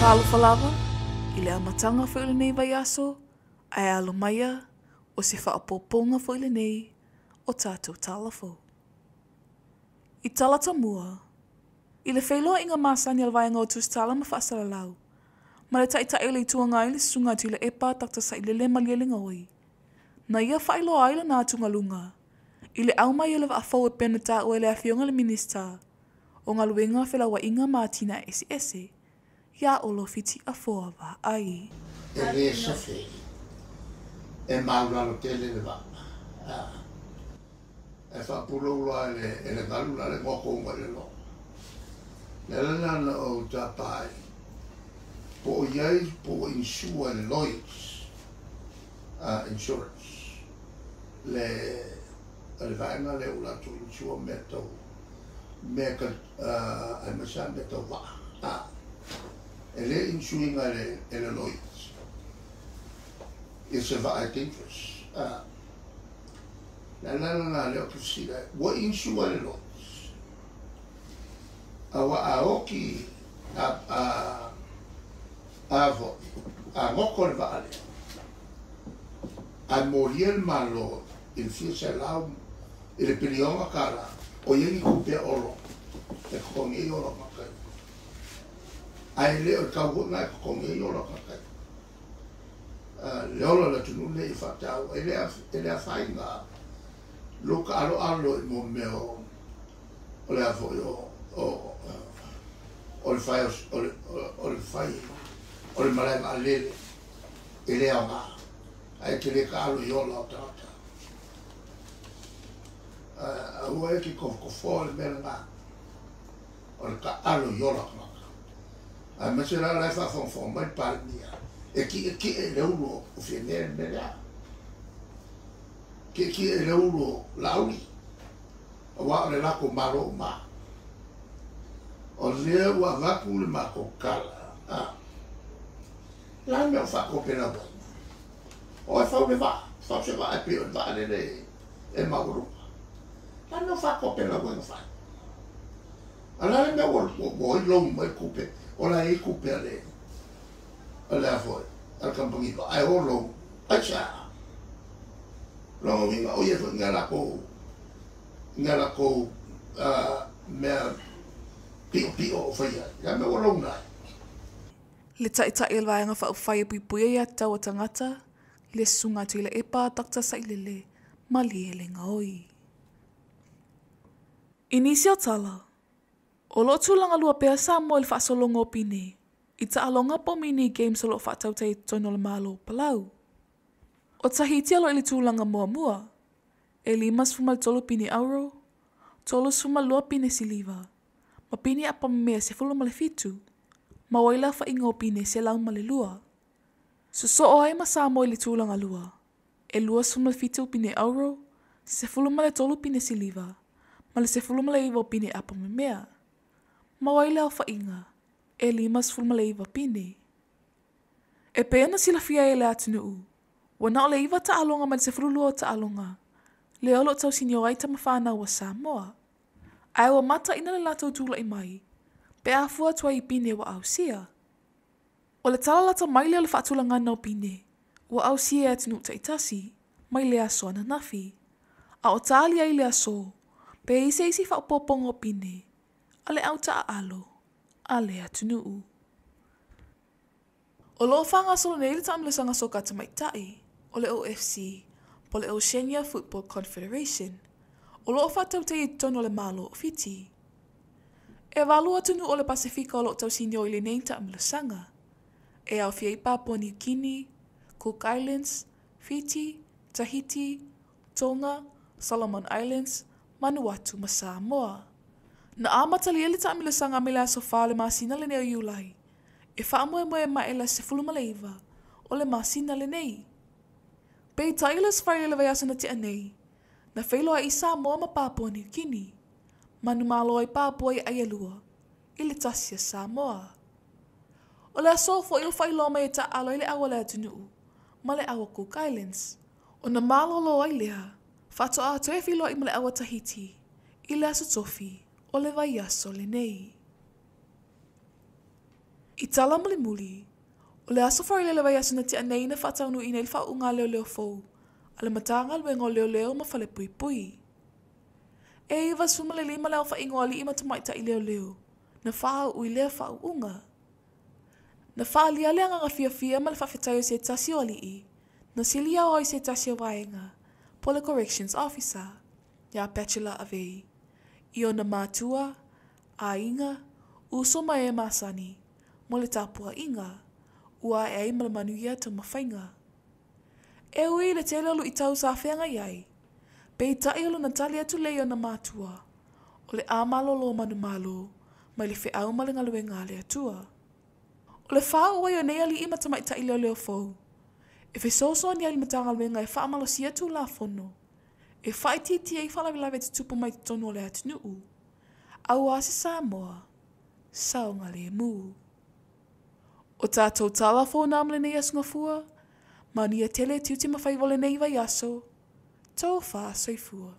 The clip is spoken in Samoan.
Talofa lava, i le amataga foi o lenei vaiaso, ae alo maia, o se faaopoopoga foi lenei o tatou tala fou. I tala tomua, i le feiloaiga masani a le Vaega o Tusitala ma Faasalalau, ma le Taitai o le Itu Agai le Susuga Tuilaepa Dr. Sailele Malielegaoi, na ia faailoa ai lona atugaluga i le aumai o le vaa fou e pei ona taua e le Afioga i le Minisita o Galuega, Felauaiga ma Atinae Eseese, ia Olo Fiti Afoa Vaai. E le safe e maulalo tele le vaa. E faapulou loa e le galu la le gokouga i le logo. Le ala lena na ou tapa ai, po o i ai po ua insure e le Lloyds Insurance le le vaega lea ua latou insure mea tau mea ka aemaise lava mea tau vaa. E le insure ina e le Lloyds ia se vaa e dangerous. Le ala lena lea ou te fesili ai, ua insure e le Lloyds? Aua a oti a a a foi a goto le vaa lea, ae molia le Malo i le fia selau i le piliona tala, o i ai ni tupe a Olo e totogi ai ola o tagata ia. Ae le o le tau foi lena e totogi ai ola o tagata ia. Le ola o le atunuu lenei e faataua, e le afaina lou taaloalo i mo mea o le a foi o o le fai o le fai o le malae vaalele e le aoga, ae e te le taalo i ola o tagata. Aua e te tofotofoa le mea lena o le taalo i ola o tagata. Aemaise la la e faafogafoga mai le Palemia e tietie i le ulu o Fiame le mea lea. Tietie i le ulu o Laauli, aua o le latou Malo uma. O lea ua avatu le matou tala, a la le mea o faatopelau ai. O e fau le vaa, fau se vaa e pei o le vaa lele e maualuga. La le mea o faatopelau ai na fai. A la le mea ua oi loan mai tupe, o la e i ai tupe a le a le a foi, a le kamupani vaa, ae o loan, aisea? Lona uiga o ia foi ni a latou ni a latou mea piʻopiʻo o faia ai, le a mea ua loan ai? Le Taitai o le Vaega Faaupufai e Puipuia Ia Tatau a Tagata, le Susuga Tuilaepa Dr. Sailele Malielegaoi. I nisi o tala, o lo o tulaga lua pea Samoa i le faasologa o pine i taaloga po o mini games o lo o faatautai i totonu o le Malo o Palau. O Tahiti o lo o i le tulaga muamua, e 53 pine auro, 32 pine siliva, ma pine apamemea 17, ma ua i le aofaiga o pine 102. Sosoo ai ma Samoa i le tulaga lua, e 27 pine auro, 13 pine siliva, ma le 19 o pine apamemea, ma ua i le aofaiga e 59 pine. E pei ona silafia e le atunuu, ua na o le 9 taaloga mai le 12 o taaloga lea o lo o tausinio ai tamafanau a Samoa. Ae ua mataina le latou tulai mai pe a fua atu ai i pine ua ausia. O le tala lata mai lea o le faatulagaga o pine ua ausia e atunuu taitasi mai le aso ananafi, a o tali ai le aso pe i ai se isi faaopoopoga o pine a le au taaalo a le atunuu. O lo o faagasolo nei le taamilosaga soka tamaitai o le OFC po o le Oceania Football Confederation o lo o faatautai i totonu o le Malo o Fiti. E 8 atunuu o le Pasefika o lo o tausinio i lenei taamilosaga, e aofia ai Papua Niu Kini, Cook Islands, Fiti, Tahiti, Tonga, Solomon Islands, Vanuatu ma Samoa. Na amatalia le taamilosaga mai le aso 4 o le masina lenei o Iulai, e faamoemoe mai le 19 o le masina lenei. Peitai le Aso Faraile o le vaiaso na tea nei, na feiloai i Samoa ma Papua Niu Kini, manumalo ai Papua i Aialua i le tasi a Samoa. O le aso foi ua faailoa mai e taaalo ai le au a le atunuu ma le au a Cook Islands, ona malolo ai lea faatoa toe feiloai ma le au a Tahiti i le aso Tofi o le vaiaso lenei. I tala mulimuli, o le Aso Faraile le vaiaso na tea nei na faataunuuina ai le faauuga a leoleo fou a le Matagaluega o Leoleo ma Falepuipui. E 95 le aofaiga o alii ma tamaitai leoleo na faauu i lea faauuga. Na faaalia le agaga fiafia ma le faafetai o se tasi o alii na sili ao ai se tasi o vaega po o le Corrections Officer ia Bachelor Avei i ona matua, aiga, uso ma e masani mo le tapuaiga ua ae ai ma le manuia taumafaiga. E ui i le tele o luitau sa feagai ai, peitai o lona tali atu lea i ona matua, o le a malolo manumalo mai le feau ma le galuega a le Atua. O le fāuʻu ai o nei aliʻi ma tamaitai leoleo fou, e fesoasoani ai i le Matagaluega e faamalosia Tulafono e faaitiitia ai faalavelave tutupu mai totonu o le atunuu, aua se Samoa saogalemu. O tatou tala fou na mo lenei aso Gafua, manuia tele tiute ma faiva o lenei vaiaso, tofa soifua.